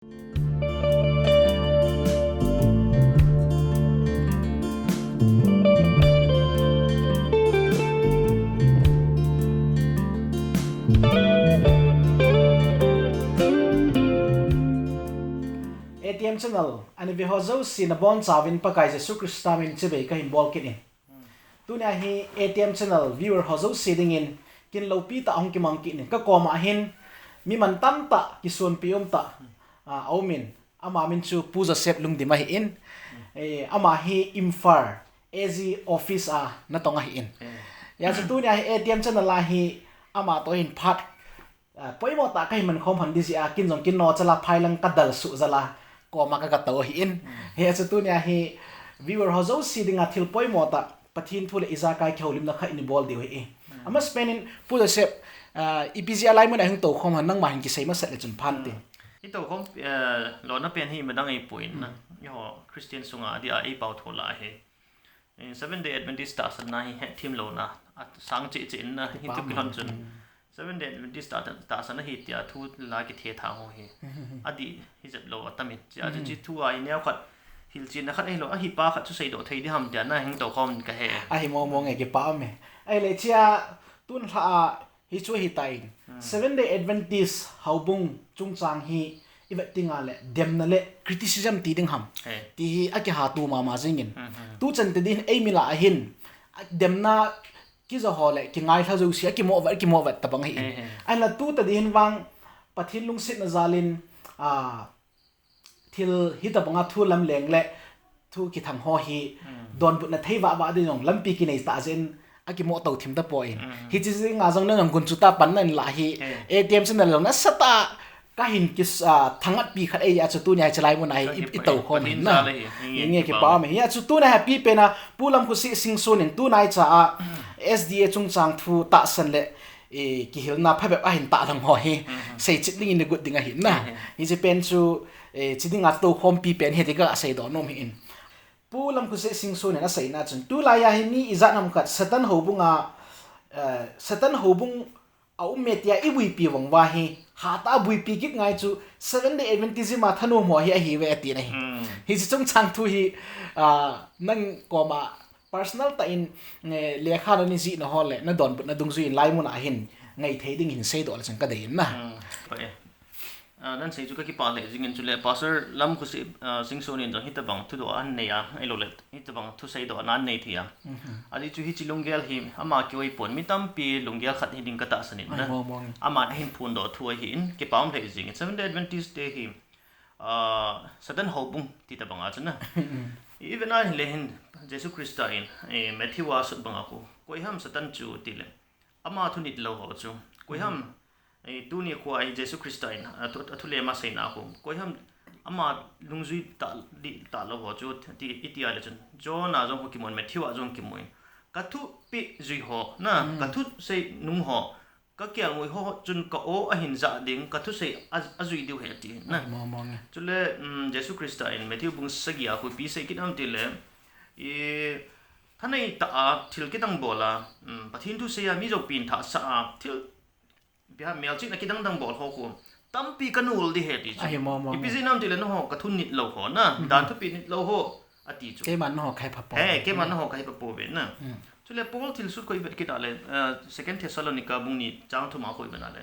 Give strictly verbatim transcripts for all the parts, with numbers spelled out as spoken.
A T M Channel ana ve ho jouse nabonchauvin Pakai Jesu Christa min chibai kahin bol kit in. Tunia hi A T M Channel viewer ho jouse dingin kin loupi tah ahung kimang kit in. Kakoma hin mi mantam tah, kisonpi um tah, ah, aumin. Ama min chu Pu Joseph Lungdim ahin. Eh, ama hi Imphal A G office a natong ahin. Hijeh chun tunia hi A T M Channel a hi ama toh hin phat, ah, poimo tah kahin man khom hon ding jeh a kin jong kin nocha la phailang kadal suh jal a koma kagatou ahin. Hijeh chun tunia hi viewer ho jouse dinga thil poimo tah, Pathen thu le ijakai kihoulimna khat ina bol diu ahi. Amasapen in Pu Joseph, ah, ipi jeh a laimun a hung toukhom hon, nangma hin kisei masat le chun phan te. I toukhom, eh, lona pen hi madang ahipoi na. Eiho Christian sunga dia eipao tho la hi. Eh, Seventh Day Adventist tahsanna hi hetthem louna, asang cheh cheh in na, hitu kilhon chun. Seventh Day Adventist tah, tahsan ahi tia thu la kithethang ho hi. Adih hijep lou atamin. Chea chu chi thu a hi neokhat hilchetna khat ahilou, ahipa khat chu seidoh thei ding ham tia na hung toukhom in kahe. Ahi mong mong e, kipa um e. Ahile chea tun lha a hichu ahitan. Seventh Day Adventist houbung chungchang hi ivet ding ahile demna le criticism ti ding ham ti hi akihatu mama jingin. Tuchan te din eimi lah a hin demna kija ho le kingailha jouse akimoh vet, akimoh vet tabang ahin. Ahinla tuta din vang Pathen lungsetna jal in, ah, thil hitabanga thu lamleng le thu kithang ho hi donbutna thei vah vah ding jong lampi kinei tah jeh in akimoh tou thim tapoi. Hiche jeh a jong nang gunchu tah panna in lah hi A T M Channel jong nasatah a kahin kis-, ah, thangatpi khat ahi a chu tunia hiche laimun a hi i toukhom hin na. Nge kipa um e. Hijeh chun tunia hi pipen a Pu Lamkhutseh Singson in tunaicha a S D A chungchang thu tahsan le eh, kihilna phabep ahin tahlang ho hi, seichit dingin igut ding ahin na. Hiche pen chu, eh, chi dinga toukhompi pen hi ti kaseidoh nom ahin. Pu Lamkhutseh Singson in aseina chun, tulai a hi mi ijat ham khat Satan houbung a, eh, Satan houbung a um e tia ibuipi vang uva hi, hatah a buipi kit ngai chu Seventh Day Adventism a thanom ho hi ahiuve atin ahi. Hiche chungchang thu hi, ah, nang koma personal tah in, eh, lekha nanei jihna ho le nadonbutna dungjuiyin laimun a hin ngaithei ding hin seidoh le chun kadei in na. Ah, nasei chu kakipah lheh jingin chule Pastor Lamkhutseh, ah, Singson in jong hitabang thudoh anei a, ahilouleh hitabang thuseidohna anei thei a. Ajeh chu hiche lunggel hi ama kihoi pon, mi tampi lunggel khat hiding katahsan in na. Aman ahin phondoh thu ahin, kipa um lheh jingin Seventh Day Adventist te hi ah, Satan houbung ti tabang a chu na. Ivet a hile hin Jesu Christa in, eh, Matthew a sut banga khu, koiham Satan chu tile, ama thunit lou ho chu. Koiham, eh, tuni khu a hi Jesu Christa in, athu, athulem a seina khu, koiham ama lungjui tah, dih tah lou ho chu, ti, iti a le chun. John a jong khu kimun, Matthew a jong kimun. Kathupeh jui ho, na, kathusei nung ho. Kakelngoi ho chun ka-o ahin jah ding, kathusei a, ajui diu ahi ati na. Chule, um, Jesu Christa in Matthew bung sagi a khu ipi sei kit ham tile, i, thanei tah a thil kidang bol a, um, Pathen thusei a mi joupin thah sah a, thil, ipi ham melchihna kidang dang bol ho khu tampi kanol ding ahi ati chu. Ipi jeh ham tile nangho kathunit lou ho na, dan thupeh nit lou ho. Ati chu. Keiman nangho kahe pha pouve. He, keiman nangho kahe pha pouve na. Chule Paul thilsut khu ivet kit a le, eh, Second Thessalonica bung ni chang thum a khu ivet a le.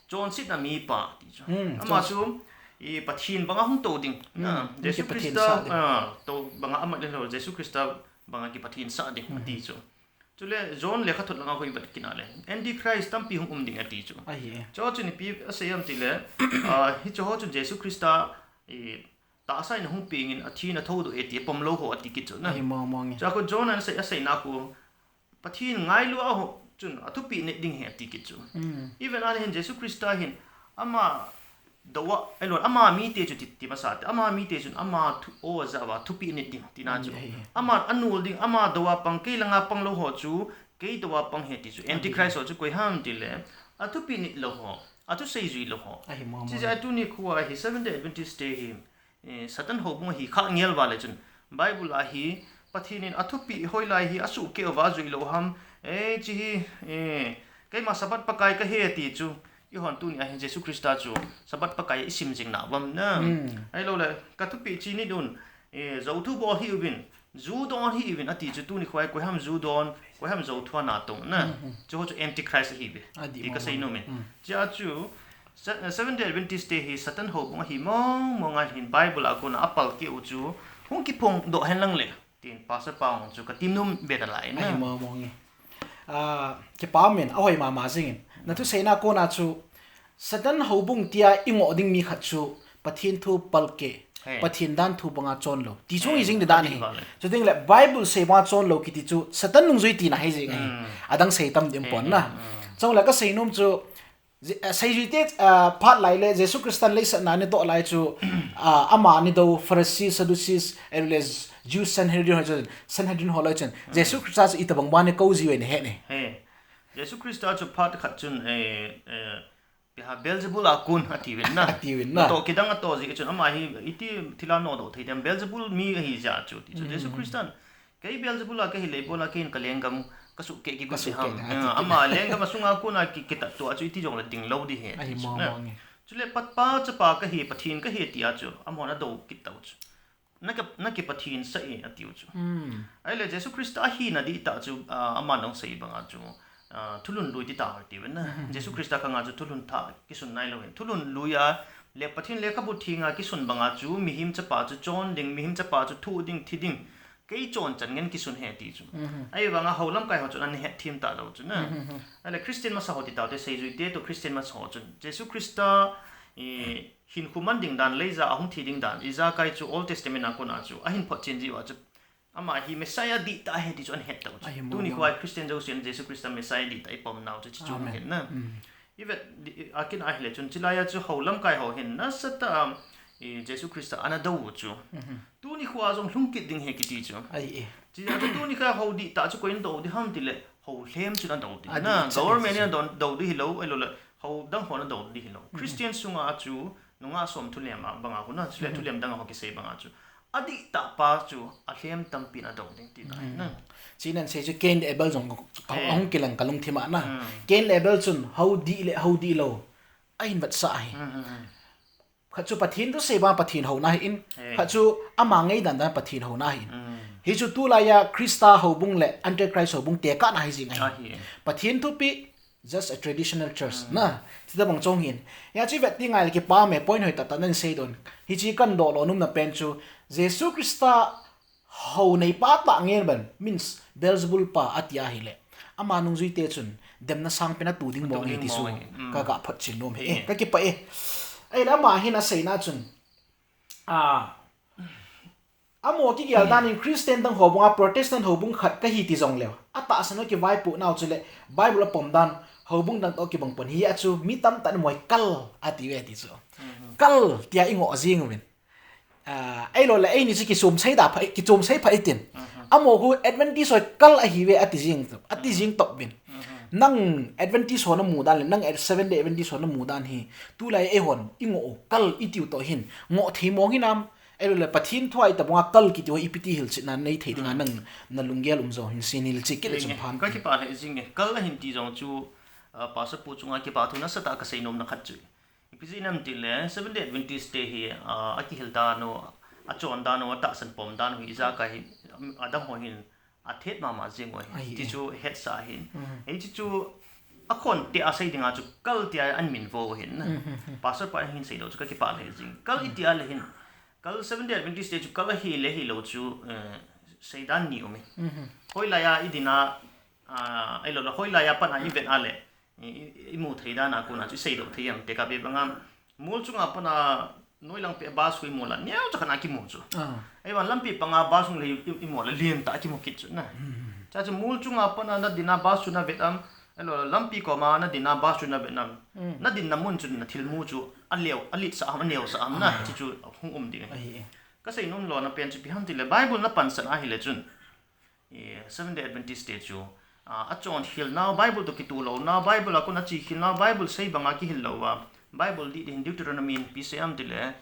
Chonsetna mipa ati chu. Ama chu, i Pathen banga hung tou ding. Na, Jesu Christa, ah, tou banga amat le lou, Jesu Christa banga kipathen sah ding ati chu. Chule John lekhathot langa khu ivet kit a le. Antichrist tampi hung um ding ati chu. Chuho chun ipi asei ham tile, ah, hicheho chun Jesu Christa, i, tahsa in ahung pengin, athin athoudoh e ti apom lou ho ati kit chu na. Chua khu John in asei, aseina khu, Pathen ngailua ho chun athupeh nit ding ahi ati kit chu. Ivet a le hin Jesu Christa hin ama dou a, ahilou, ama mite chu ti, ti masa te, ama mite chun ama thu, o, ajah uva thupeh nit ding tina chu. Ama anol ding, ama dou a pang, kei langa pang lou ho chu, kei dou a pang ahi ati chu. Antichrist ho chu koiham tile, athupeh nit lou ho, athusei jui lou ho. Chijeh a tuni khu a hi Seventh Day Adventist te hi, eh, Satan houbung ahi khah ngel uva le chun, Bible a hi Pathen in athupeh hoilai hi asuhkeh uva ajui lou ham, eh, hiche hi, eh, keima Sabbath Pakai kahi ati chu, Eihon tuni a hin Jesu Christa chu Sabbath Pakai a isim jing nauvam na. Ahilou le, ka thupeh chi nit un, eh, jou thu bol hih uvin, ju don hih uvin ati chu tuni khoa hi koiham ju don, koiham jou thu ana tong na. Chuho chu Antichrist ahi uve. Ti ka sei nom in. Chea chu, Se-, Seventh Day Adventist te hi Satan houbung ahi mong mong a hin Bible a kona apalkeh u chu hung kiphongdoh hen lang le. Tin Pastor Pau chu ka ti nom be nalai na. Ahi mong mong e. Ah, kipa um in, ahoi mama jing in. Na thuseina kona chu Satan houbung tia ingoh ding mi khat chu Pathen thu palkeh, Pathen dan thu banga chon lou. Ti chu hi jing dan hi. Chu ding le Bible sei banga chon lou kiti chu Satan nungjui tina hi jing ahi. Adang sei tam ding pon na. Chong le ka sei nom chu Je-, eh, seijuite, eh, phat lai le Jesu Christan leisatna ni toh lai chu, ah, ama ni do Pharisee, Sadducees, eh, le Jews Sanhedrin ho chun, Sanhedrin ho lai chun. Jesu Christa chu itobang banga kou jiu ve ni he ni. He. Jesu Christa chu phat khat chun, eh, eh, piha Beelzebul a kon ati uvin na. Ati uvin na. Natoh kidang atoh ji chun ama hi iti thila nodoh thei dem Beelzebul mi ahi jia chu ti chu. Jesu Christan Kei Beelzebul a kahi le ibola keiin ka lenggam ka suhkeh kigon ti ham. Ama lenggam a sunga kona ki, kitat tua chu iti jong le ding lou di he. Ahi mong mong e. Chule Pathen chapa kahi, Pathen kahi tia chu amahon adou kit tau chu. Na ki, na ki Pathen sah e atiu chu. Ahile Jesu Christa ahina dihtah chu, ah, aman ahung sei banga chu, ah, thulhun lui ti tau ti uvin na. Jesu Christa khanga chu thulhun thah kisun nailou hin. Thulhun lui a le Pathen lekhabu thenga kisun banga chu mihem chapa chu chon ding, mihem chapa chu thoh ding, thi ding. Kei chonchan ngen kisun he ti chu. Ahivanga hou lamkai ho chun ana hetthem talou chu na. Ahile Christian masa ho ti taute seijuite toh Christian masa ho chun Jesu Christa, eh, hinkho man ding dan, leija ahung thi ding dan, ijakai chu Old Testament a kona chu ahin photchen jiu a chu ama hi Messiah dihtah ahi ti chu ana het tau chu. Tuni khoa Christian jousen Jesu Christa Messiah dihtah ipom nau chu chuchu hin na. Ivet di, akin ahile chun chilai a chu hou lamkai ho hin nasatah a, eh, Jesu Christa ana dou chu. Tuni khoa jong lhung kit ding he kiti chu. Chijeh a chu tuni khoa hou dihtah chu koiin dou di ham tile hou lhem chun adou di. Na, government in adou, dou di hilou, ahilou le hou dang hon adou di hilou. Christian sunga chu nungah som thulem a banga hon a, chule thulem dang a ho kisei banga chu. Adihtah pa chu alhem tampin adou ding tina ahi na. Chuin asei chu Cain le Abel jong ka, ahung kilang kalungthim a na. Cain le Abel chun hou dih le hou dihlou ahin vetsah ahi. Khat chu Pathen thusei banga Pathen houna ahin, khat chu ama ngaidan dan Pathen houna ahin. Hichu tulai a Christa houbung le Antichrist houbung tekahna ahi jing ahi. Pathen thupeh, just a traditional church na. Chutabang chong hin. Hia chu ivet teng le kipa um e, point hoi tahtah nan sei don. Hiche kadoh lou nomna pen chu Jesu Christa hou neipa tah ngen ban, means Beelzebul pa ati ahile. Ama nungjuite chun demna sangpen atoh ding mong ahi ti chu ka ga photchen nom e. Ka kipah e. Ahile ama hin aseina chun, ah, amaho kigel dan in Christian dang houbung a Protestant houbung khat kahi ti jongleu, atahsan u kivaipoh nau chule Bible apom dan, houbung dang toh kibang pon hia chu mi tamtah in amaho hi cult ati uve ti chu. Cult tia ingoh jing uvin. Ah, ahilou le eini chu kichom sei da pha, kichom sei pha itin. Amaho khu Adventist ho cult ahiuve ati jing, ati jing top uvin. Nang Adventist ho namu dan le, nang Seventh Day Adventist ho namu dan hi tulai eihon ingoh u cult itiu toh hin ngoh thei mong hinam? Ahilou le Pathen thua itobanga cult kiti ho ipi ti hilchetna nei thei dinga nang nalunggel um jo hin sin hilchet kit le chun pha. Ka kipah lheh jing e. Cult ahin ti jong chu, ah, Pastor pu chunga kipa thu nasatah a kasei nomna khat chu ipi jeh ham tile Seventh Day Adventist te hi, ah, akihil dan u, achon dan u, atahsan pom dan u hi ijakai hi, adang ho hin athet mama jing u ahi. Ti chu hetsah ahin. Hiche chu akhonte a sei dinga chu cult tia amin vo u ahin. Pastor pa hin seilou chu ka kipah lheh jing. Cult iti a le hin, cult Seventh Day Adventist te chu cult ahile hilou chu, eh, seidan ni um e. Hoilai a idin a, ah, ahilou le hoilai a pat a ivet a le, i, i, imu thei dan a kona chu iseidoh thei em? Tekah bep banga mol chunga pat a noilang peh a bus khu imu le neocha khat a kimu chu. Ahivang lampi panga bus hung le i, i, imu le lentah a kimu kit chu na. Chua chu mol chunga pat a nadin a bus chu navet am? Ahilou le lampi koma nadin a bus chu navet am? Nadinna mun chu nathilmu chu aleo, aletsah am, aneosah am na? Hiche chu hung um ding ahi. Kasei nom lona pen chu ipi ham tile Bible napansan ahile chun, eh, Seventh Day Adventist te chu, ah, achonkhel nau, Bible toh kitoh lou nau, Bible a kona chekhel nau, Bible sei banga kihil lou a, Bible dih dih hin Deuteronomy in ipi sei am tile,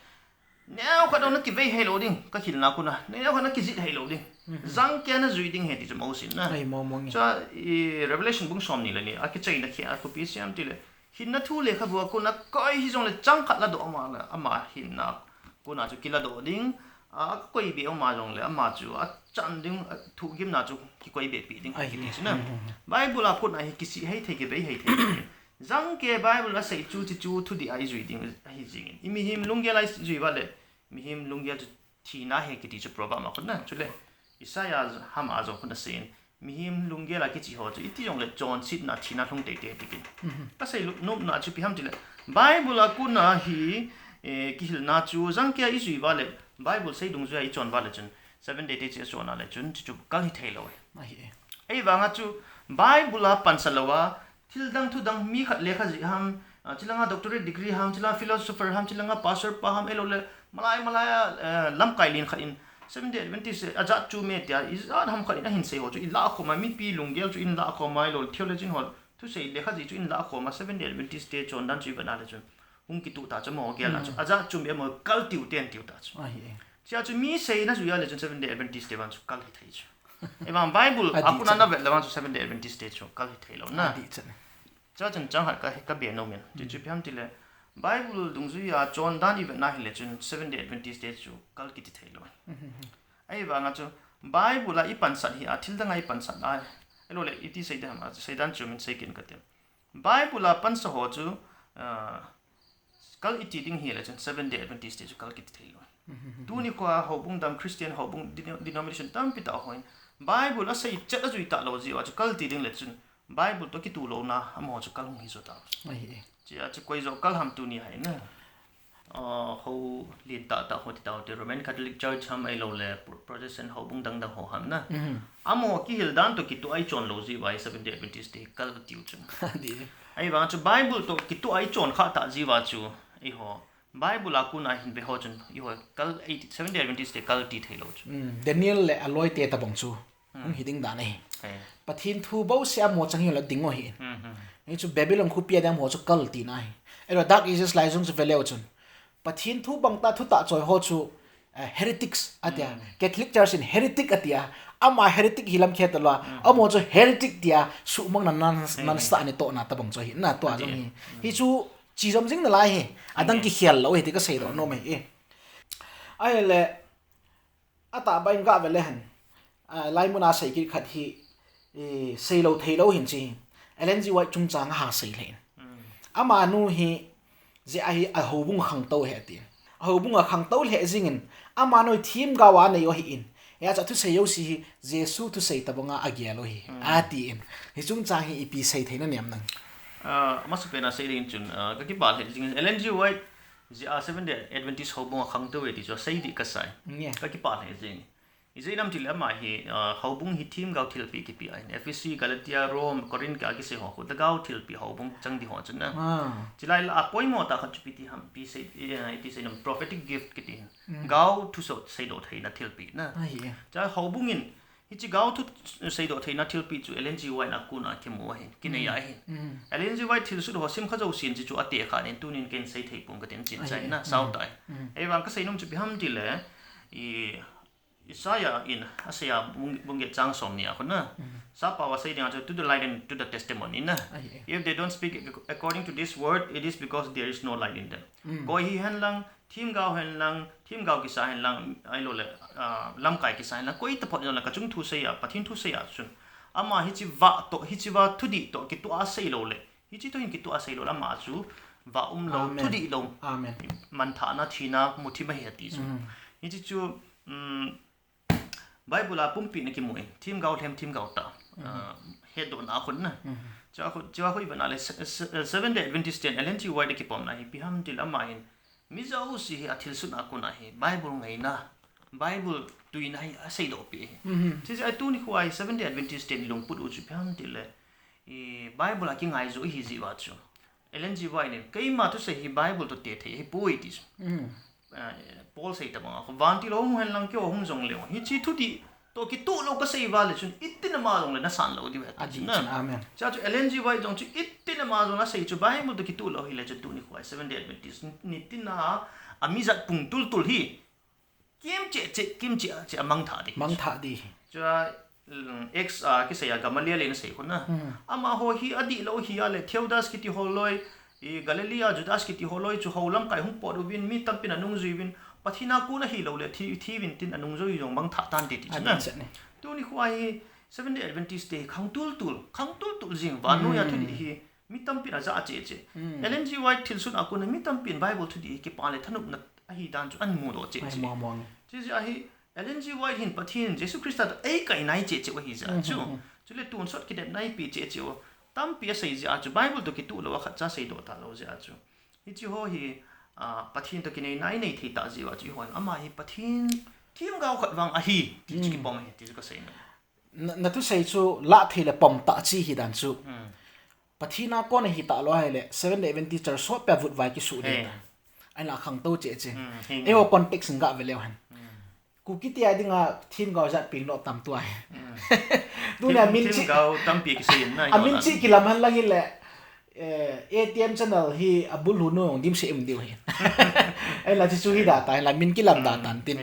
neokhat jong nakivei hei lou ding, kahilna kona, neokhat nakijet hei lou ding. Jangkeiya najui ding ahi ti chu Mose in na. Chua, i, Revelation bung somni le ni a kichaina khel a khu ipi sei am tile, Hinna thu lekhabu a kona koi hijongle chang khat ladoh ama le, ama hinna kona chu kiladoh ding, a, akoi be ama jongle, ama chu achan ding, a, thugimna chu kikoi be pi ding, ahi, kiti chu na. Hmm, hmm, hmm. Bible a kona hi kisih hei thei, kibei hei thei. Jangke Bible a sei chu, chi chu thudih a ijui ding ahi jingin. I mihem lunggel a ijui uva le, mihem lunggel chu thina ahi kiti chu Proverb a kona. Chule, Isaiah ham a jong kona aseiyin. Mihem lunggel a kichi ho chu, iti jongle chonsetna thina lhung teitei tikin. Mhm. Kasei lu-, nopna chu ipi ham tile, Bible a kona hi, eh, kihilna chu, jangke a ijui uva le, Bible sei dungjuia ichon uva le chun, Seventh Day te chu ichon a le chun, chu chu kal hithei lou. Ahi e. Ahivanga chu, Bible a pansa louva, thil dang thu dang mi khat lekha jih ham, ah, chilanga doctorate degree ham, chilanga philosopher ham, chilanga pastor pa ham, ahilou le, malai, malai a, eh, lamkai len khat in, Seventh Day Adventist, eh, ajat chu me tia, ijat ham khat in ahin sei ho chu, ilah khoma, mipi lunggel chu ilah khoma, ahilou le, theologian ho, thusei lekha jih chu ilah khoma, Seventh Day Adventist te chondan chu ivet a le chun. Hung kituh ta chu amaho gel a chu. Hmm. Ajat chu me amaho kal tiu ten tiu ta chu. Ahi e. Chia chu mi seina chu a le chun Seventh Day Adventist te vang chu kal hithei chu. Ahivang Bible a kona navet le vang chu Seventh Day Adventist te chu kal hithei lou na. Adih chan. Chuchun chang khat ka, ka be nom in. Ti chu ipi ham tile, Bible dungjuia chondan ivet na hile chun Seventh Day Adventist te chu kal kiti thei lou. Mhm. Ahivanga chu Bible a ipansat hi a thil dang a ipansat a. Ahilou le iti sei ding ham a, seidan chu min sei kit kate. Bible a pansa ho chu, ah, kal iti ding hile chun Seventh Day Adventist te chu kal kiti thei lou. Mhm. Tuni khoa houbung dang Christian houbung deno-, denomination tampi tah hon Bible a sei chet ajui talou jeh uva chu kal ti ding le chun Bible toh kituh louna amaho chu kal hung hi jo ta. Ahi e. Chia chu koi jo kal ham tuni a hi na. Ah, hou len tah tah ho ti tau te Roman Catholic Church ham ahilou le Pro-, Protestant houbung dang dang ho ham na. Mhm. Amaho kihil dan toh kituh a ichon lou jeh uva Seventh Day Adventist te kal tiu chun. Adih. Ahivang chu Bible toh kituh a ichon kha ta jeh uva chu eiho Bible a kona hin ve ho chun eiho kal, ei, Seventh Day Adventist te kal ti thei lou chu. Hmm, Daniel le aloi te tabang chu. Hmm. Hung hi ding dan ahi. Ahi. Pathen thu bouseh a mo chang hi la ding u ahi. Hmm, hmm. Hichu Babylon khopi a ding ho chu kal tina ahi. Ahilou Dark Ages lai jong chu ve leu chun. Pathen thu bang ta thutah choi ho chu, eh, heretics atia. Hmm. Catholic Church in heretic atia. Ama heretic hi lam khe talou a. Hmm. Amaho chu heretic tia suhmang na nan, hmm, nan sa ni toh na tabang chu ahi. Na tua jong hi. Hmm. Hichu chi jom jing nalai hi. Adang, hmm, kikhel lou hi ti kasei doh nom ahi. Ahile, atahbeh in gah ve le hen. Ah, laimun a sei kit khat hi, eh, seilou theilou hin chi. Ellen G. White chungchang a ha sei le in. Hmm. Amanu hi, jeh a hi a houbung khangtou ahi ati. A houbung a khangtou le jingin, amanu themgao a nei u ahi in. Hijeh a chu thusei jouse hi, Jesu thusei tabang a agel u ahi. Hmm. Ati in. Hiche chungchang hi ipi sei thei nanem nang. Ah, amasapen a sei ding chun, ah, kakipah le jingin Ellen G. White, jeh a Seventh Day Adventist houbung a khangtou e ti chu asei ding kasai. Nge. Kakipah le jing. Ijeh inem itile ama hi, ah, houbung hi themgao thilpeh kipe ahin. Ephesi, Galatia, Rome, Corinth a kisei ho khu, lhagao thilpeh houbung chang ding ho chun na. Ah. Chulai lah a poimo tah khat chu ipi ti ham, ipi sei, eh, ipi sei nam prophetic gift kiti. Mm. Gao thusoh seidoh theina thilpeh na. Ahi e. Chulai houbung in, hiche gao thu seidoh theina thilpeh chu Ellen G. White a kona kimu ahin, kinei ahin. Mm. Ellen G. White thilsut ho simkha jousen chu atekha in tunin ken sei thei pon katin chin chai na, sao tai. Mm. Ahivang kasei nom chu ipi ham itile, i, Isaiah in, Isaiah bung, bung get chang somni a khu na. Mm. Sappao a sei ding a chu, to the light and to the testimony na. Ahi e. If they don't speak ac-, according to this word, it is because there is no light in them. Mm. Koi hi hen lang, themgao hen lang, themgao kisa hen lang, ahilou le, ah, lamkai kisa hen lang, koi taphot jong le kachung thu sei a, Pathen thu sei a chun. Ama hiche vah toh, hiche vah thudih toh, kituh a seilou le. Hiche toh hin kituh a seilou le ama chu, vah umlou, amen, thudih lou. Amen. Manthahna, thina, muthim ahi ati chu. Mm. Hiche chu, um, Bible a pumpi in akimu in, themgao lhem, themgao tah. Mhm. Ah, hetdohna a khun na. Mhm. Chua khu, chua khu ivet na le, se-, se-, Seventh Day Adventist ten Ellen G. White a kipomna hi ipi ham itile ama hin, mi jouse hi athilsut a kona hi, Bible ngaina, Bible tuina hi aseidoh peh ahi. Mhm. Chuche a tuni khoa hi Seventh Day Adventist ten lungput u chu ipi ham itile, i, Bible a kingaiju ihi jeh uva chu. Ellen G. White in, keima thusei hi Bible toh tethei ahipoi ti chu. Mm. Eh, Paul sei tabang a, vantil hung hen lang keiho hung jong leu. Hiche thudih toh kituh lou kasei uva le chun, itin ama jong le nasan lou diu ahi ti chu na. Amen. Chua chu Ellen G. White jong chu itin ama jong asei chu Bible toh kituh lou hile chun tuni khoa Seventh Day Adventist nitin a, ami jat pung tultul hi. Kimcheh cheh, kimcheh cheh a mangthah ding. Mangthah ding. Chua, um, Acts a kisei a Gamaliel in asei khu na. Hmm. Amaho hi adihlou ahi a le, Theudas kiti ho loi, I Galilee a Judas kiti ho loi chu ho lamkai hung pot uvin, mi tampin anung jui uvin, Pathen a kon ahilou le thi, thi uvin tin anung jui jong mangthah tante ti chu na. Tuni khu a hi Seventh Day Adventist te hi khang tultul, khang tultul jing, vannoi a thudih hi mi tampin aja cheh cheh. Ellen G. White thilsoh a kon a mi tampin Bible thudih hi kipa le thanopna ahi dan chu ahin mudoh cheh cheh. Chujeh a hi Ellen G. White hin Pathen Jesu Christa toh eikoi nai cheh cheh u ahi jeh a chu. Chule tonsot kidem nai pi cheh cheh u. Tampi asei jeh a chu Bible toh kitoh lou a khatcha seidoh talou jeh a chu. Hiche ho hi, ah, Pathen toh kinai nai nei thei tah jeh u a chu, eiho ama hi Pathen themgao khat vang ahi ti chu kipom ahi ti chu kasei nom. Na, nathusei chu lah thei le pom tah chi hi dan chu. Pathen a kon ahi talou ahile Seventh Day Adventist Church sot pia vutvai kisuh ding ta. Ahinla khangtou cheh cheh. Eiho context in gah ve leu hen. Kuki te a dinga themgao jat peng lou tam tua hi. Tunia min chi, themgao tampi kisei in na, amin chi kilam hen lang in le, eh, A T M channel hi abul hu nu jong dimset um diu hi. Ahinla chu chu hi da ta, ahinla min kilam da tan tin.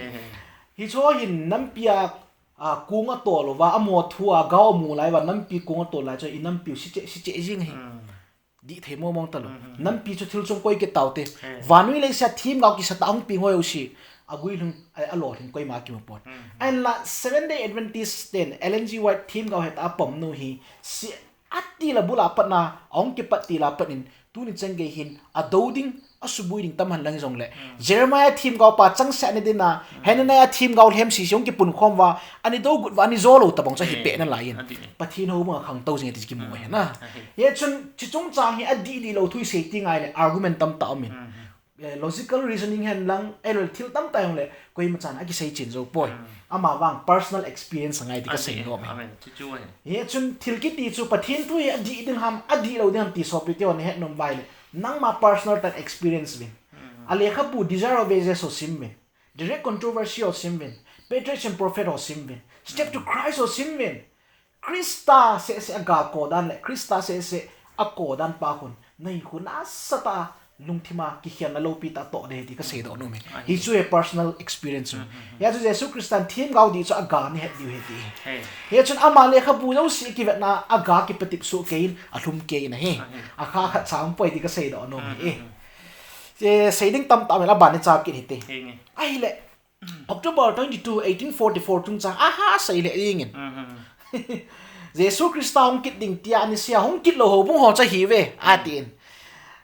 Hicho hin nampi a, a, kong atol uva, amaho thu a gao amu lai uva, nampi kong atol lai chu i nampi u si cheh, si cheh jing hi. Dih thei mong mong talou. Nampi chu thil chung koi kit taute. Vannoi leiset a themgao kisatah hung peng ho jouse. Aguilhung, a, alolhing koima kimu pon. Ahinla Seventh Day Adventist ten Ellen G. White themgao hetah a pom nu hi. Si ati la bul a pat na, ahung kipat til a pat in. Tuni chan gei hin, adou ding, asuboi ding tam hen lang jongle. Jeremiah themgao pa changseh ana din a, Hananiah themgao lhem sese hung kipunkhom uva, ana dou got uva, ana jo lou tabang chu ahi peh nalai in. Pathen houbung a khangtou jing e ti kimu ahi na. Hichun, hiche chungchang hi adih dih lou thu isei ti ngai le argument tamtah um in. Eh, logical reasoning hen lang, ahilouleh thil tamtah hung le, koima chan akisei chen jou poi. Ama vang personal experience angai ti kasei nom e. Hichun thil kiti chu Pathen thu hi adih ding ham, adih lou ding ham ti sopite hon nahet nom uva ahile, nangma personal tah experience uvin. Alekhabu Desire of Ages ho sim uvin. Direct Controversy ho sim uvin. Patriarchs and Prophets ho sim uvin. Step to Christ ho sim uvin. Christa seh seh a ga ko dan le Christa seh seh a ko dan pa khun nahi khu nasatah a lungthim a kikhelna loupi tah toh ding ahi ti kasei doh nom e. Hichu hi personal experience u. Hichu Jesu Christan themgao dih chu aga nahet diu ahi ti. Hichun ama lekhabu jouse kivetna aga kipatep soh kei in alhum kei in ahi. Akha khat cha um poi ti kasei doh nom e. Sei ding tamtah um in aban icha kit hite. Ahile October twenty-two, eighteen forty-four chungchang, aha, sei le ding in. Jesu Christa hung kit ding tia ana sei a hung kit lou houbung ho chu ahi uve, atin.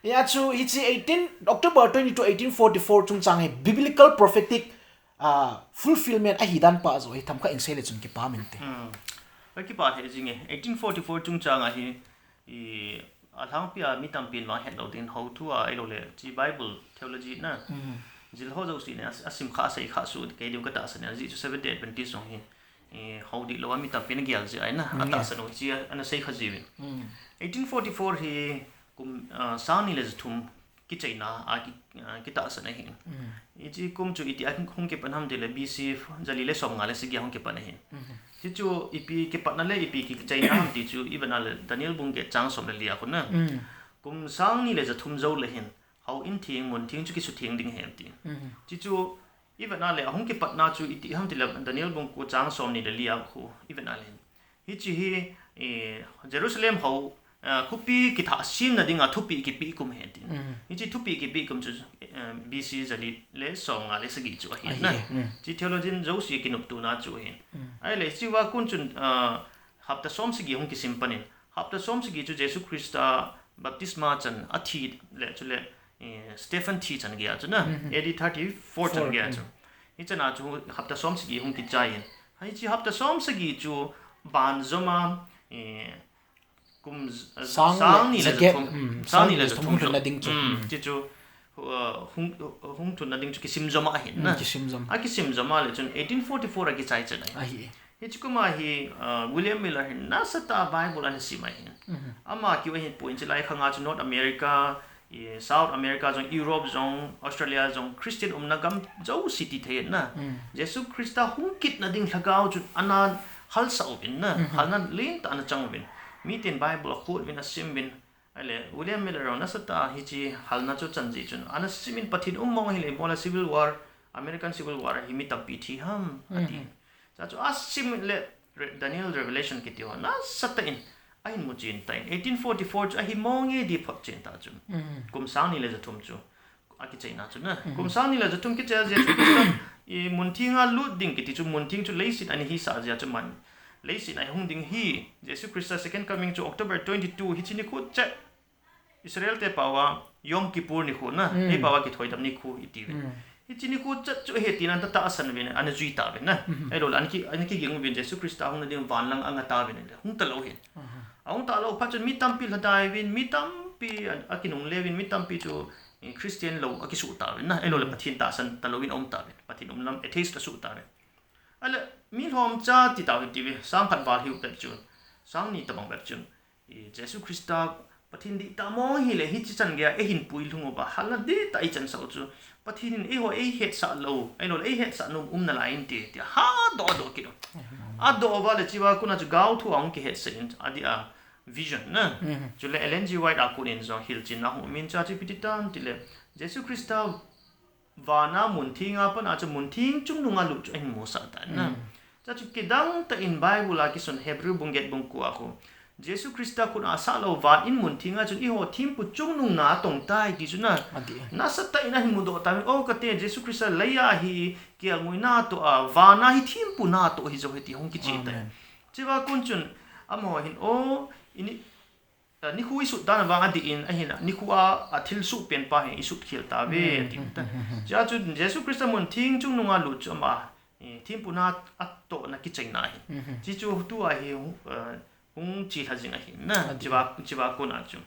Hichu, hiche eighteen, October twenty-two, eighteen forty-four chungchang hi biblical prophetic, ah, fulfillment ahi dan pa joh hi themkhat in sei le chun kipa min te. Akipa thei jing e, eighteen forty-four chungchang a hi, I, alhangpi a mi tampin vang het lou ding, hou thu a, ahilouleh, hiche Bible theology na. Jil ho jouse in a, asim kha, asei kha soh kei diu katahsan in, ajeh chu Seventh Day Adventist jong hi, i, hou dih lou a mi tampin agel jeh ahi na, atahsan u hiche a, ana sei kha jiuvin. Eighteen forty-four hi kum, ah, sang ni le ja thum kichaina a ki, ah, kitahsan ahi. Hiche kum chu itia hung kipan ham tile B C ja li le som nga le sagi a hung kipan ahi. Hichu ipi kipatna le ipi kichaina ham ti chu ivet a le Daniel bung get chang som le li a khun na. Kum sang ni le ja thum jou le hin houin theng, mun theng chu kisutheng ding ahi ti. Hichu ivet a le ahung kipatna chu iti ham tile Daniel bung ko chang som ni le li a khu ivet a le hin. Hiche hi, eh, Jerusalem hou, eh, khopi kithah semna dinga thupeh kipeh kum ahi tin. Hiche thupeh kipeh kum chu, eh, B C ja li le som nga le sagi chu ahi na. Hiche theologian jouse kinoptona chu ahi. Ahile, hiche a kon chun, ah, hapta som sagi hung kisim pan in. Hapta som sagi chu Jesu Christa baptisma chan athi le chule, eh, Stephen thi chan gei a chu na, A D thirty-four chan gei a chu. Hichan a chu hapta som sagi hung kichai in. Hiche hapta som sagi chu banjom a, eh, kum z-, sang ni le ja thum, sang ni le ja thum lhunna ding chu. Hiche chu, uh, hung, hung lhunna ding chu kisim jom a ahi na. Akisim jom a le chun eighteen forty-four a kichai chan ahi. Hiche kum a hi, ah, William Miller hin nasatah a Bible ana sim ahi. Ama keu ahin pui in, chulai khang a chu North America, i, South America jong, Europe jong, Australia jong, Christian umna gam jouse ti thei na. Jesu Christa hung kitna ding lhagao chun ana halsah uvin na. Halna lentah ana chang uvin. Miten Bible akhut uvin asim uvin. Ahile, William Miller jong nasatah a hiche halna chu achan jeh chun. Ana sim in Pathen um mong ahile, ibola Civil War, American Civil War a hi mi tampi thi ham, ati. Chuchu asim le Re-, Daniel Revelation kiti ho nasatah in ahin mu chen tan, eighteen forty-four chu ahi mong e ti phot chen ta chu. Kum sang ni le ja thum chu akichaina chu na. Kum sang ni le ja thum kichai a Jesu Christa i munthing a lut ding kiti chu, munthing chu leiset a ana hisah jeh a chu man. Leiset a hung ding hi, Jesu Christa second coming chu October twenty-two, hiche nikho chet Israel te pao a Yom Kippur nikho na, ei pao a kithoidam nikho iti ve. Hiche nikho chet chu ahi tina tahsan uvin, ana jui ta uvin na. Ahilou le, ana ki, ana kiging uvin, Jesu Christa hung na ding van lang anga ta uvin le, hung talou hin. Ahung talou phat chun mi tampi lhadai uvin, mi tampi a, akinungle uvin, mi tampi chu, eh, Christian lou akisuh ta uvin na. Ahilou le, Pathen tahsan talou in aum ta uvin. Pathen um lam atheist asuh ta uvin. Ahile, mi lhomcha ti ta uvin ti ve, sang khat val hiu pet chun, sang ni tabang pet chun, i, Jesu Christa Pathen dih tah mong hile, hiche chan geiya eihin puilhung uva, hala dih tah ichansah u chu, Pathen in eiho eihetsah lou, ahilou le eihetsah nom um nalai inte, tia hadoh doh kit u. Adoh uva le chua kona chu gaothu a hung kihetsah in, adeh a vision na. Chule Ellen G. White a kon in jong hilchenna hung um in, chua chu ipi ti tam tile, Jesu Christa vana muntheng a pat a chu muntheng chungnung a lut chu ahin musah tan na. Chua chu kidang tah in Bible a kisun Hebrew bung get bung ko a khu, Jesu Christa khut a sah lou van in muntheng a chun eiho thempu chungnung na atong tai ti chu na. Nasatah in ahin mudoh tan, o kate, Jesu Christa leiya hi kelngoina toh a, vana hi thempu na toh hi jou ahi ti hung kicheh tai. Chua kon chun amaho hin, o, ini nikho isut dan vang adih in, ahin nikho a, athilsoh pen pa hi isut khel tauve, ati ta. Chua chu Jesu Christa muntheng chungnung a lut chu ama, eh, thempu na atohna kichaina ahi. Hiche chu tua hi, eh, hung chelha jing ahi na, chua, chua kona chu.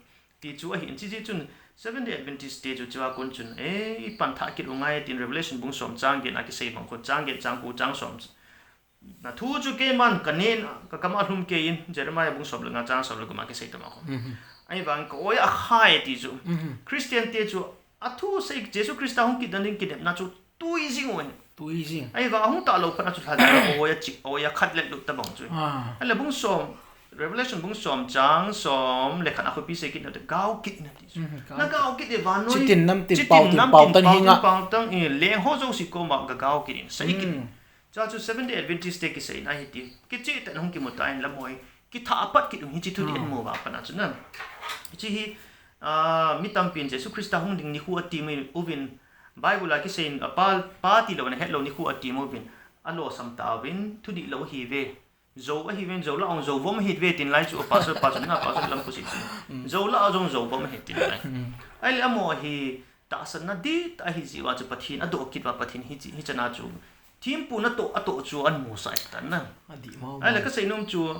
Ti chu ahin, hiche chun Seventh Day Adventist te chu chua kon chun, eh, ipan thah kit u ngai tin Revelation bung som chang get na kisei bang kon chang get, chang ko, chang som. Na thu chu keiman kanen, kakam a lhum kei in, Jeremiah bung som le nga chang som le gup a kisei tama khu. Ahivang ka-oi akhai ti chu. Christian te chu athusei Jesu Christa hung kit nading kinepna chu tui jing u ahi. Ahivang ahung talou phat a chu lhadai a oi achik, oi akhat let lut tabang chu. Ahile bung som, Revelation bung som chang som le khat a khopi sei kit na te, gao kit in ati chu. Na gao kit e, vannoi chitin namtin paotin, paotang, leng ho jouse koma gagao kit in, sei kit in. Chua chu Seventh Day Adventist te kiseina ahi ti, kicheh tah in hung kimu tan, lamhoi kithah apat kit u hiche thu dih amu uva pat a chu na. Hiche hi, ah, mi tampin Jesu Christa hung ding nikho atem uvin, Bible a kisei in, apa, pa tilou ana hetlou nikho atem uvin, alosam tauvin, thudihlou ahiuve. Jou ahiuvin, jou lah a jong jou vom ahiuve tin lai chu, pastor, pastor na, pastor lam khu sei chu. Jou lah a jong jou vom ahi tin lai. Ahile amaho hi tahsanna dih tah ahi jeh uva chu Pathen adoh kit uva Pathen hiche, hiche na chu thempu natoh, atoh chu ahin musah tan na. Ahile kasei nom chu,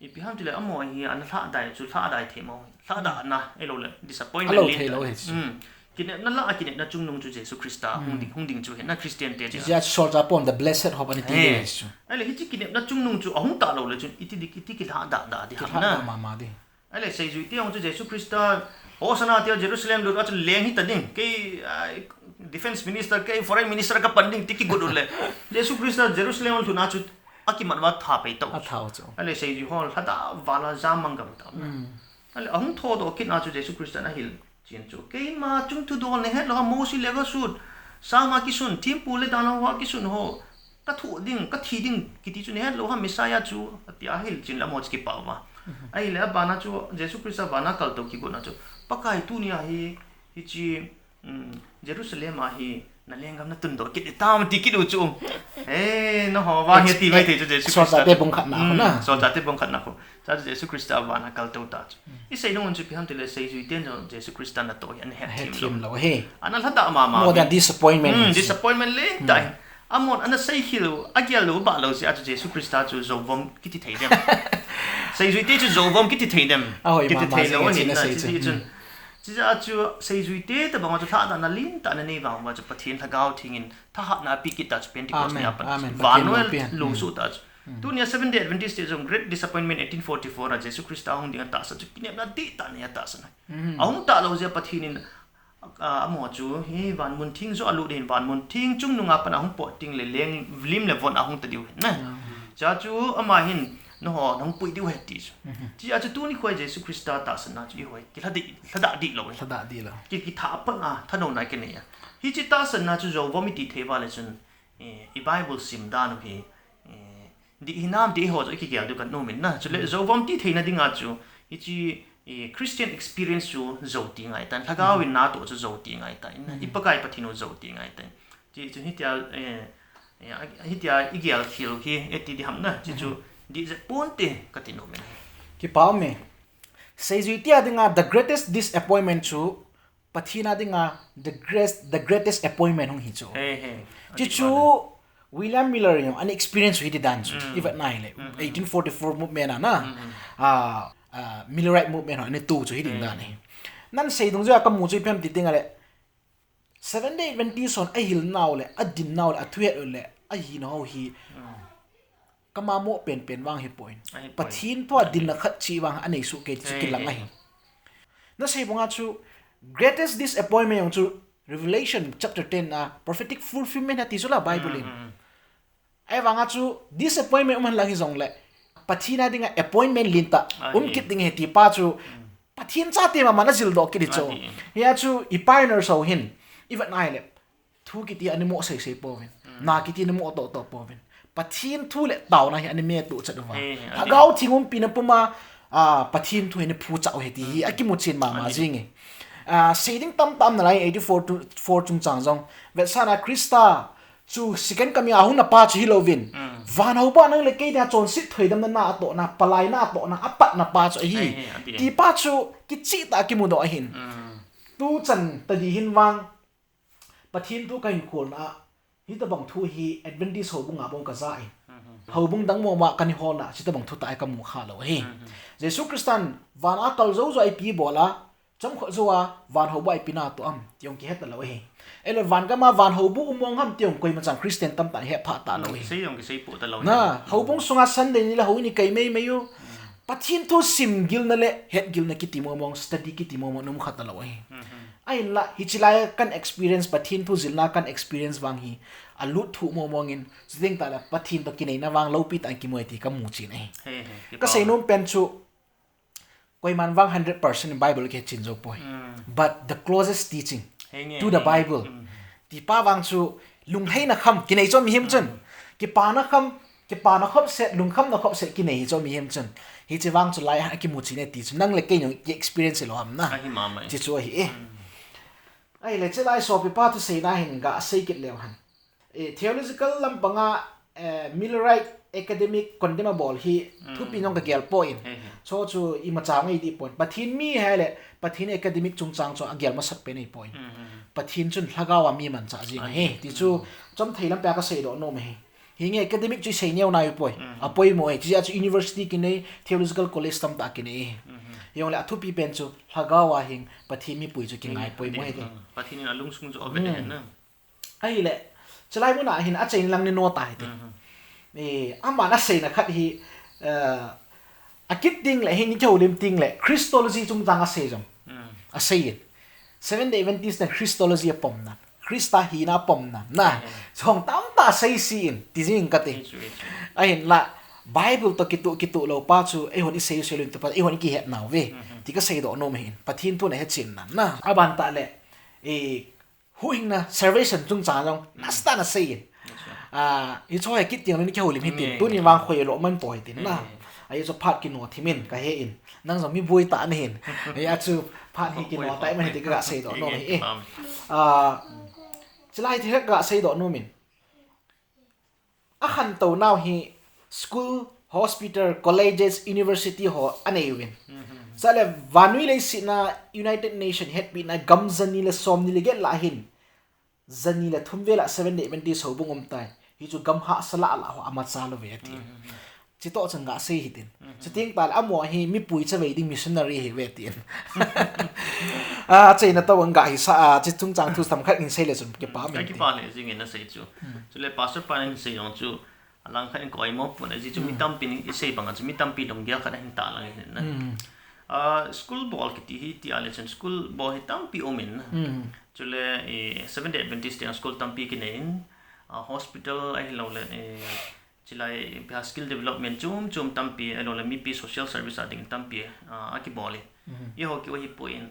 ipi ham tile amaho hi ana lhadai chu, lhadai thei mo, lhadahna, ahilou le, disappointment len tah. Kinepna lah a, kinepna chungnung chu Jesu Christa hung ding, hung ding chu ahi na Christian te chu. Solchah pon the blessed hope ana ti chu. Ahile hiche kinepna chungnung chu ahung talou le chun iti ding, iti kilhadah dah ding ham na. Ahile seijui te jong chu Jesu Christa, Hosanna tia Jerusalem lut a chu leng hita ding, kei, ah, defense minister, kei foreign minister kapan ding ti kigot u le, Jesu Christa Jerusalem lhun a chu akimat uva atha pai tau. Ahile seijui ho lhadah val a jamang gam tau na. Ahile ahung thodoh kit na chu Jesu Christa in ahil chen chu, keima chung thudol nahet lou a, Mosi le kasut, Sam a kisun, thempu le dalhah a kisun ho, kathoh ding, kathi ding kiti chu nahet lou ham, Messiah chu, ati a ahil chen le amaho chu kipah uva. Ahile abana chu Jesu Christa vana kaltou kigotna chu, Pakai, tunia hi, hiche, Jerusalem a hi nalenggam natun doh kit ding tam ti kit u chu. Eh, nangho vang hi ati mai thei chu Jesu Christa. Solchah te bung khatna khu na. Solchah te bung khatna khu. Chua chu Jesu Christa vana kaltou ta chu. Isei nom chu ipi ham tile seijui ten jong Jesu Christa natoh hi ana hetthem lou. Ana lhadah mama. More than disappointment. Disappointment len tah. Amahon ana seikhel u, agel lou, abah lou jeh a chu Jesu Christa chu jouvom kiti thei dem? Seijui te chu jouvom kiti thei dem? Kiti thei lou ahi na, hiche chun. Chujeh a chu seijui te tabang a chu lhahdahna lentah ana nei vang uva chu Pathen Lhagao Theng in thahatna ape kit ta chu Pentecost ni a pat. Vannoi a lungsuh ta chu. Tunia Seventh Day Adventist te jong Great Disappointment eighteen forty-four a Jesu Christa hung ding atahsan chu kinepna dihtah nei atahsan ahi. Ahung talou jeh a Pathen in, ah, amaho chu hi van muntheng joh a alut ding, van muntheng chungnung a pat a hung pot ding le leng lim le von a hung ta diu ahi na. Chua chu ama hin nangho nahung pui diu ahi ti chu. Chua chu tuni khoa Jesu Christa tahsanna chu eiho kilhadah, lhadah dihlou ahi. Ki, kithah apat a thanouna kinei a. Hiche tahsanna chu jouvom iti thei uva le chun, eh, i Bible sim dan u hi, eh, dih hinam ti eiho joh ikigel diu kanom in na. Chule jouvom ti theina dinga chu Hiche, eh, Christian experience chu jou ti ngai tan, Lhagao in natoh chu jou ti ngai tan, i Pakai Pathen u jou ti ngai tan. Hiche chu hitia, eh, eh, a- hitia i gel khel u hi, eh, ti di ham na, hiche chu dih jep ponte kati nom in. Kipa um e. Seijui tia dinga the greatest disappointment chu Pathen a dinga the greatest, the greatest appointment hung hi chu. He, he. Hiche chu William Miller jong ana experience u hi ti dan chu. I vet na hile, eighteen forty-four movement a na. Ah, ah, Millerite movement ho ana to chu hi ding dan hi. Nan sei dungjuia kamu chu ipi ham ti ding a le, Seventh Day Adventist hon ahil nau le, adin nau le, athu het u le, ahi nau hi. Kama mo penpen vang hipoi. Ahipoi. Pathen thu a dinna khat cheh vang anei soh kei ti chu kilang ahi. Na sei banga chu greatest disappointment jong chu Revelation chapter ten a prophetic fulfillment ati chu la Bible in. Ahivanga chu disappointment um hen lang hijongle Pathen a dinga appointment lentah um kit ding ahi ti pa chu Pathen chate mama na jildoh kit hi chu. Hia chu i pioneer ho hin i vet na hile, thu kiti ana mo seisei pouvin. Na kiti ana mo tohtoh pouvin. Pathen thu le taona hi ana me tohchat uva. Lhagao Theng umpina puma, ah, Pathen thu hi ana phuchah u ahi ti hi akimu chen mama jing e. Ah, sei ding tamtah um nalai, eighty-four to four chungchang jong. Vetsahna Christa chu second coming a hung na pa chu hilouvin. Van houbuh a nang le kei dia chonset thoidamna na atohna, palaina atohna, apatna pa chu ahi. Ti pa chu kicheh tah a kimudoh ahin. Tuchan tadi hin vang Pathen thu kahin kholna a, hitobang thu hi Adventist houbung a bou kaja in. Houbung dang mama kana holna, hitobang thu tah hi kamu kha lou ahi. Jesu Christan van a kal jou jou a ipi bol a, chomkhat jou a van houbuh a ipi natoh am, ti jong kihe talou ahi. Ahile van gam a van houbuh um mong ham ti jong koima chan Christian tamtah in hepha talou ahi. Houbung sunga Sunday ni le houin ikai meimei u. Pathen thu simgilna le hetgilna kiti mong mong, study kiti mong mong ana um kha talou ahi. Ahinla, hiche lai a kan experience, Pathen thu jilna kan experience vang hi alut thuh mong mong in, chuteng tah le Pathen toh kineina vang loupi tah in kimu e ti kamu chen ahi. Kasei nom pen chu, koiman vang hundred percent in Bible kihe chen jou poi. But the closest teaching to the Bible ti pa vang chu, lungheina kham kinei chu mihem chun, kipana kham, kipana khopset, lungkhamna khopset kinei hi chu mihem chun, hiche vang chu lai a kimu chen e ti chu nang le kei jong ki experience lou ham na. Hiche chu ahi e. Ahile chulai sopi pa thuseina hin gasei kit leu hen. Eh, theological lampanga, eh, Millerite academic condemn abol hi thupi jong kagel poi. Chu chu imacha ngai dih poi. Pathen mi ahile, Pathen academic chungchang chu agel masat pen ahipoi. Pathen chun Lhagao a mi manchah jing ahi. Ti chu chomthei lampi a kaseidoh nom ahi. Hinge academic chu isei neo naipoi. Apoimo ahi. Chujeh a chu university kinei, theological college tamtah kinei. Hijongle athupi pen chu Lhagao a hin Pathen mipui chu kingai poimo ahi. Pathen in alungsung chu ave ahi na. Ahile, chulai muna hin achaina lang ni no ta hite. Eh, aman aseina khat hi, eh, akit ding le, hin kihoulim ding le, Christology chungchang asei jong. Asei in. Seventh Day Adventist ten Christology apom nan. Christa hina apom nan. Na, chong tamtah asei si in, ti jing kate. Ahinla, Bible toh kituh, kituh lou pa chu, eihon isei sel in tu pa, eihon ikihet nau ve. Ti kaseidoh nom ahin. Pathen thu nahe chen nan. Na, aban tah le, eh, huhhingna salvation chungchang jong nasatah in asei in. Ah, hiche hi kit ding le ni kihoulim hitin. Tuni vang khoi lo man poi hitin na. Ahi chu phat kino thim in kahe in. Nang jong mi boi tah nahin. Ahi chu phat hi kino tah man hiti kaga seidoh nom ahi e. Ah, chulai thil kaga seidoh nom in. Akhantou nau hi school, hospital, colleges, university ho anei uvin. Chule vannoi leiset a United Nation hetpina gam jani le somni le get lah hin, jani le thum vel a Seventh Day Adventist houbung um tai. Hichu gam hahsa lah lah ho amacha lou ve ati. Chitoh chan gasei hitin. Chuteng tah le amaho hi mipui chavei ding missionary ahi ve tin. Ah, achaina toh vang gahi sa, ah, chu chungchang thu themkhat in sei le chun kipa min. Kipa le jing in asei chu. Chule Pastor pan asei jong chu, alang khat in koimo pon, ajeh chu mi tampi in isei banga chu mi tampi lunggel khat ahin tah lang in na. Ah, school bol kiti hi tia le chun school bol hi tampi um in na. Chule, eh, Seventh Day Adventist te school tampi kinei in, ah, hospital ahilouleh, eh, chulai, ipi ham skill development chom chom tampi, ahilouleh mipi social service a ding tampi, ah, akibol in. Eiho keu hipoi in,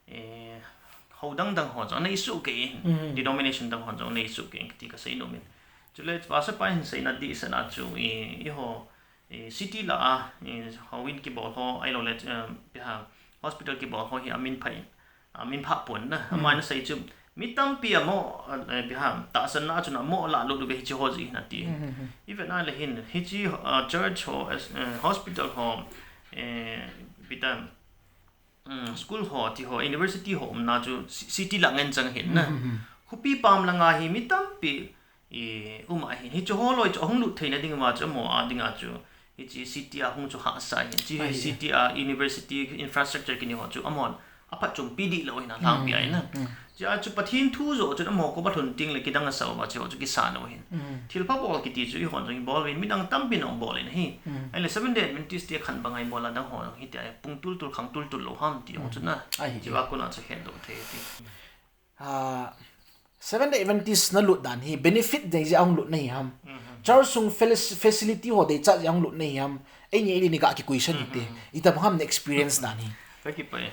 eh, hou dang dang ho chu anei soh kei in, denomination dang ho chu anei soh kei in kiti kasei nom in. Chule, Pastor pa hin seina dih sena chu, eh, eiho, eh, city lah a, eh, houin kibol ho, ahilouleh, eh, ipi ham, hospital kibol ho hi amin phah, amin phah pon na. Ama ana sei chu, mi tampi amo, eh, ipi ham, tahsanna chun amo lalut uve hiche ho jeh hin ati. Ivet na le hin, hiche, ah, church ho, eh, hospital ho, eh, ipi ham, um, school ho, ti ho, university ho umna chu ci-, city lah ngen chang hin na. Khopi pam langa hi mi tampi, i, um ahin. Hiche ho loi chu ahung lut theina ding uva chu, amo a dinga chu, hiche city a hung chu hahsa ahin. Hiche city a university infrastructure kiti ho chu amahon aphatchompi dih lou ahin, alhangpi ahin na. Chua chu Pathen thu joh chun amaho koma lhun teng le kidang asa uva chu, chu kisan u ahin. Thilpha bol kiti chu eihon jong ibol uvin, midang tampin ahung bol in ahi. Ahile Seventh Day Adventist te khan banga ibol a dang ho jong hitia pung tultul khang tultul lou ham ti jong chu na. Chua kona chu hetdoh thei ti. Ah, Seventh Day Adventist na lut dan hi benefit dei jeh a hung lut na hi ham? Church sung feli-, facility ho deichat jeh a hung lut na hi ham? Eini eini ga ki question hite. Itobang ham na experience dan hi? Ka kipah e.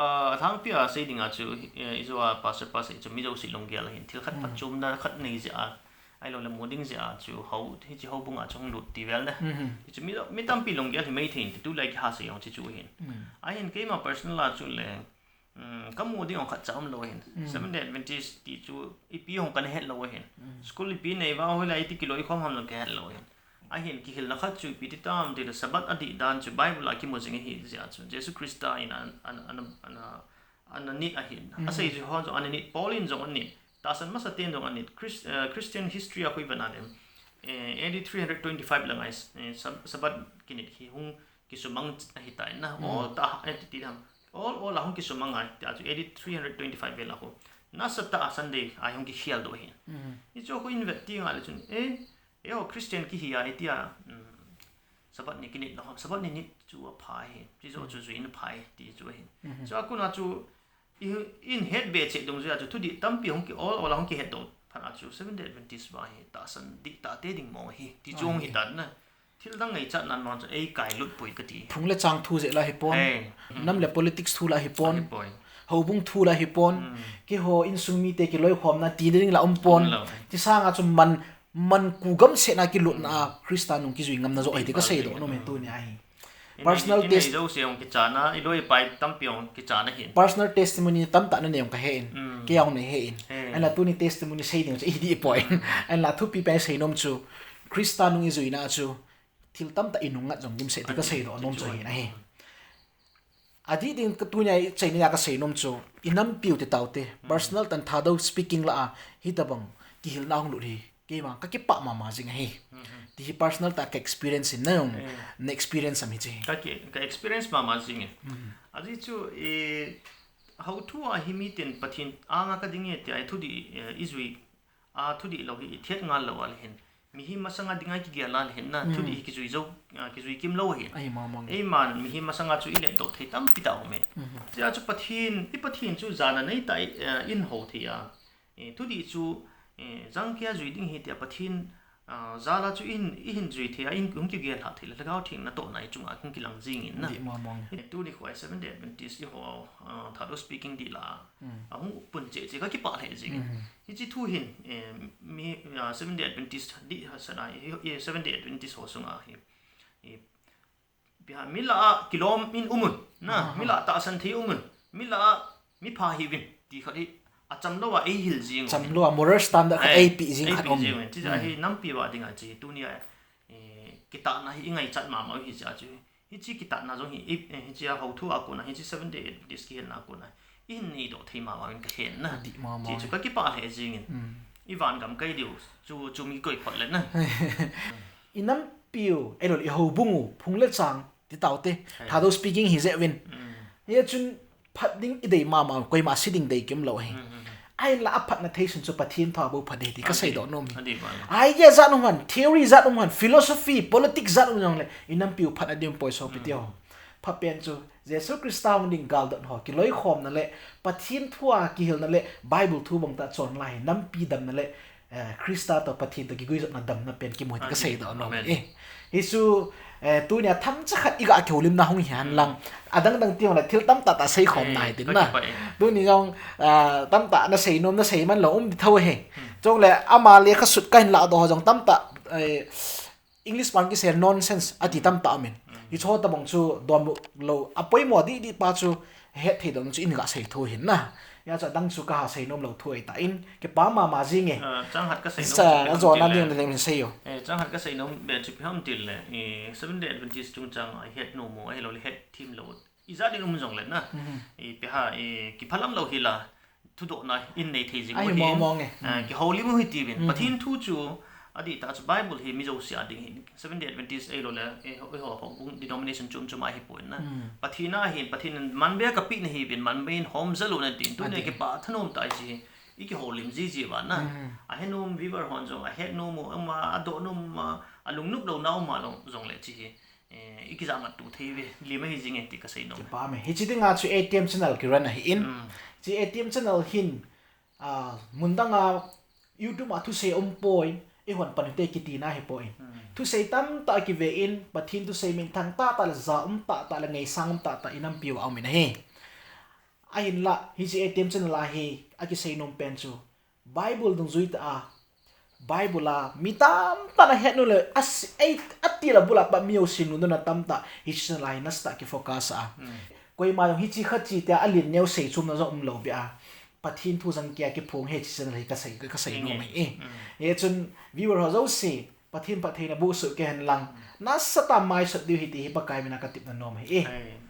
Ah, alhangpi a sei dinga chu, eh, ijo a pastor pa sei chu mi jouse lunggel ahin, thil khat phatchomna khat nei jeh a, ahilouleh mu ding jeh a chu hou, hiche houbung a chu hung lut ti vel na. Hichu mi, mi tampi lunggel hi mai thei in ti, tulai kiha sei jong chu chu ahin. Ahin keima personal a chu le, um, kamu ding jong khatcha umlou ahin. Seventh Day Adventist ti chu ipi jong kana het lou ahin. School ipi nei uva hoilai iti kiloikhom ham jong kahet lou ahin. Ahin kihilna khat chu ipi ti tam tile Sabbath adih dan chu Bible a kimu jing ahi jeh a chu, Jesu Christa in an, an, an, an, ana nit ahin. Asei jeh ho jong ana nit, Paul in jong ana nit, tahsan masa ten jong ana nit. Chris-, eh, Christian history a khu ivet na le, eh, A D three hundred twenty-five langa, eh, Sab-, Sabbath kinit hi hung kisumang ahitai na. Ol tah a, eh, ti, ti ham. Ol ol a hung kisumang a, tia chu A D three hundred twenty-five vel a khu, nasatah a Sunday a hung kikhel doh ahin. Hichu khu ivet teng le chun, eh, eiho Christian kihi a, itia, um, Sabbath ni kinit lou ham, Sabbath ni nit chu apha ahi, ti joh chu jui in apha ahi, ti chu ahin. Chua kona chu i, in het be cheh dungjuia chu thudih tampi hung ki ol ol a hung kihetdoh phat a chu Seventh Day Adventist pa hi tahsan dihtah te ding mong ahi, ti chu hung hitan na. Thil dang ngaichat nan mong chu eikailut poi kati. Phung le chang thu jeh la hipon. Nam le politics thu la hipon. Houbung thu la hipon. Keiho insung mite kiloikhomna ti ding la umpon. Ti sanga chu man, man ku gamsetna kilutna a Christa nung kijui ngamna joh ahi ti kaseidoh nom e tunia hi. Personal test- Personal testimony tamtah nanei jong kahen. Kei jong neihen. Ahinla tuni testimony sei ding chu idih poi. Ahinla thupi pen seinom chu Christa nung ijuina chu thil tamtah inung ngat jong dimset ti kaseidoh nom chu ahin ahi. Adih ding ka tunia ichainia kaseinom chu inampiu ti taute. Personal tah in Thadou speaking lah a hitobang kihilna hung lut hi keima kakipah mama jing ahi. Ti hi personal tah ka experience in, nang na experience am hiche? Ka experience mama jing e. Ajeh chu, hou thu a hi miten Pathen anga kading e tia thudih ijui a, thudih lou hi ithet ngal lou a le hin, mihem masanga dinga kigel a le hin na, thudih hi kijui jou, kijui kim lou ahin. Eiman mihem masanga chu iletdoh thei tampi tah aume. Chua chu Pathen, i Pathen chu jana neitah in hou thei a, thudih chu jangkeiya jui ding ahi tia Pathen jal a chu ihin jui thei a, ihung kigel lhah thei le Lhagao Theng natohna ichunga hung kilang jing in na. Tuni khu Seventh Day Adventist iho Thadou speaking dih lah a ahung pun cheh cheh kakipah lheh jing in. Hiche thu hin mi Seventh Day Adventist dih hasatna, Seventh Day Adventist ho sunga hi, mi lah a kilom in umun, mi lah tahsan thei umun, mi lah a mipha hiuvin ti khat hi achamlou a eihil jing u, chamlou a moral standard khat eipeh jing khat um. Hiche hi nampi uva dinga hiche tunia kitahna hi ingaichat mama u hiche a chu, hiche kitahna jong hi hiche a hou thu a kona, hiche Seventh Day Adventist kihilna a kona ihin neidoh thei mama uvin kahen na. Hiche chu kakipah lheh jing in. Ivan gam kai diu chu, chu mi koi phot le na. Inampiu, eilou le ihoubung u, phung le chang ti taute, Thadou speaking hijeh uvin. Hia chun phat ding idei mama u, koima se ding dei kimlou ahi. Ahinla aphatna thei sun chu Pathen thu a bou phat ding ahi ti kaseidoh nom e. Idea jat um hen, theory jat um hen, philosophy, politics jat um jongle inampiu phatna ding um poi sopi teho. Phapen chu Jesu Christa hung ding galdot ho kiloikhomna le Pathen thu a kihilna le Bible thu bangtah chonna hi nampi damna le Christa toh Pathen toh kiguijopna damna pen kimu ahi ti kaseidoh nom e. Hichu tunia themcha khat iga kihoulimna hung hihen lang, adang dang tijongle thil tamtah tah seikhomna hitin na. Tuni jong tamtah nasei nom, nasei man lou um di thou ahi. Chule ama lekha sut kahin lahdoh ho jong tamtah English pan kisei nonsense ati tamtah amin. Hicho tabang chu dom lou, apoimo didi pa chu het thei dong chu in ga sei thu hin na. Ya chu adang chu kaha sei nom lou thu ahi tan, kipa mama jing e. Ah, chang khat kasei nom chu ipi ham tile. Ajona ding le min sei o. Eh, chang khat kasei nom be chu ipi ham tile. Eh, Seventh Day Adventist chungchang a het nom u, ahilou le het thim lou. Ijat in um jongle na. Mhm. Ipi ham, eh, kiphalam lou hi la. Thudohna in nei thei jing u ahi. Ahi mong mong e. Ah, kihoulim u hite uvin. Mhm. Pathen thu chu, adih tah chu Bible hi mi jouse a ding ahin. Seventh Day Adventist ahilou le, eh, ho, ho, houbung denomination chom chom a ahipoi na. Mhm. Pathen a ahin, Pathen in manbe a kapeh nahi uvin, manbe in hom jal un atin. Tuni a kipa thanom tah hiche hi. I kihoulim jiji uva na. Mhm. Ahet nom viewer hon jong, ahet nom u, ama, adoh nom u, alungnop louna um a jong, jongle hiche hi. Eh, i kijah mat tu thei uve, lim ahi jing e ti kasei nom. Kipa me. Hiche dinga chu A T M channel ki run ahin. Mm. Hiche A T M channel hin, ah, mun danga YouTube a thusei um poi, eihon pan u te kitina ahipoi. Mm. Thusei tamtah kive in, Pathen thusei minthang tahtah le ja um tahtah le ngaisang um tahtah i nampi uva um in ahi. Ahinla, hiche A T M channel a hi, akisei nom pen chu, Bible dungjui tah a, Bible a mi tamtah in ahet nom le, a, ei, atil a bul a pat mi jousen lungdon a tamtah, hiche channel a hi nasatah a kifocus a. Hmm. Koima jong hiche khat che tia alen neo sei chomna jong umlou beh a. Pathen thu jong kia kiphong hi hiche channel hi kasei, kasei nom ahi e. Hmm. Hichun viewer ho jouse, Pathen phattheina boh soh kei hen lang. Hmm. Nasatah a maisot diu ahi ti hi Pakai min a katepna nom ahi e. Amen.